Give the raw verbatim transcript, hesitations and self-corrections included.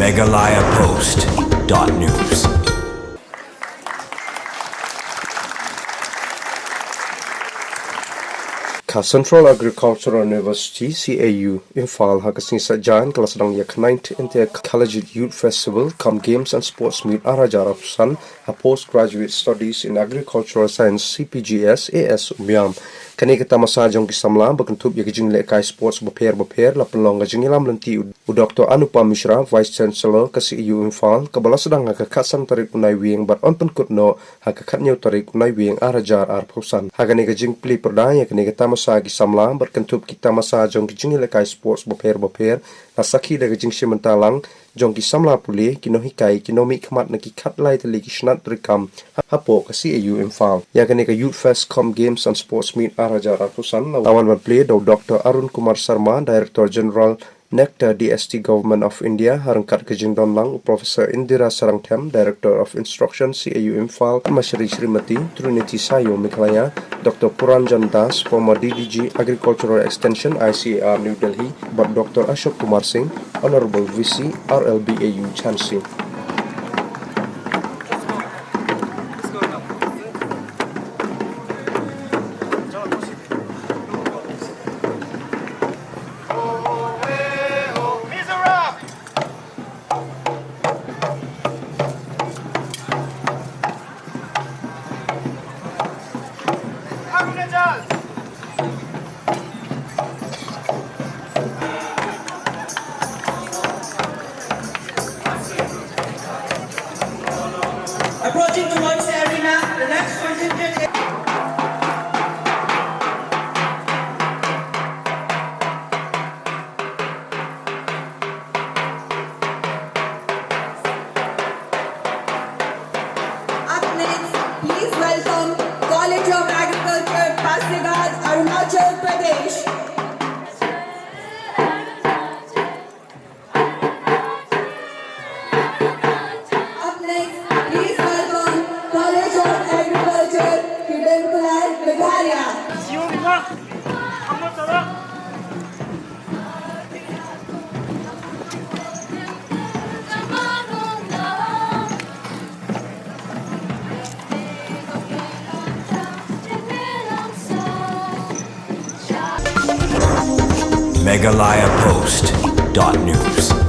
Meghalaya Post dot news. Ka Central Agricultural University, C A U, Imphal, ha ka sngi Saitjaiñ ka la sdang ïa ka ninth Inter Collegiate Youth Festival cum Games and Sports Meet ar hajar arphew san ha Postgraduate Studies in Agricultural Science, C P G S, A S Umiam. Kane ka tamasa jong ki samla ba kynthup ïa ka jinglehkai sports bapher bapher la pynlong ka jingïalam lynti u, u Doctor Anupam Mishra, Vice Chancellor ka C A U Imphal, kaba la sdang ha ka khatsan tarik u Naiwieng bad yn pynkut noh ha ka khathynñiew tarik u Naiwieng ar hajar arphew san. Ha kane ka jingplie pyrda ïa kane ka tamasa ki samla bad kynthup ki tamasa jong ki jinglehkai sports bapher bapher la sakhi da ka jingshim bynta lang jong ki samla pule, ki nonghikai, ki nongmihkhmat na ki khatlai tylli ki shnat treikam hapoh ka C A U Imphal. Ïa kane ka Youth Fest cum Games and Sports Meet ar hajar arphew san la wan ban plie da u Doctor Arun Kumar Sharma, Director General, Nectar D S T, Government of India, ha ryngkat ka jingdon lang u Professor Indira Sarangthem, Director of Instruction, C A U Imphal, Padma Shri Srimati Trinity Sayo, Meghalaya, Doctor Puranjan Das, former D D G Agricultural Extension, I C A R, New Delhi, bad Doctor Ashok Kumar Singh, Honorable V C, R L B A U, Jhansi. Approaching towards the arena, the next contingent is Up next, please welcome College of Agriculture, Pasighat, Arunachal Pradesh. Up next, please welcome College of Agriculture, Kidankulai, Meghalaya. Meghalaya Post dot news.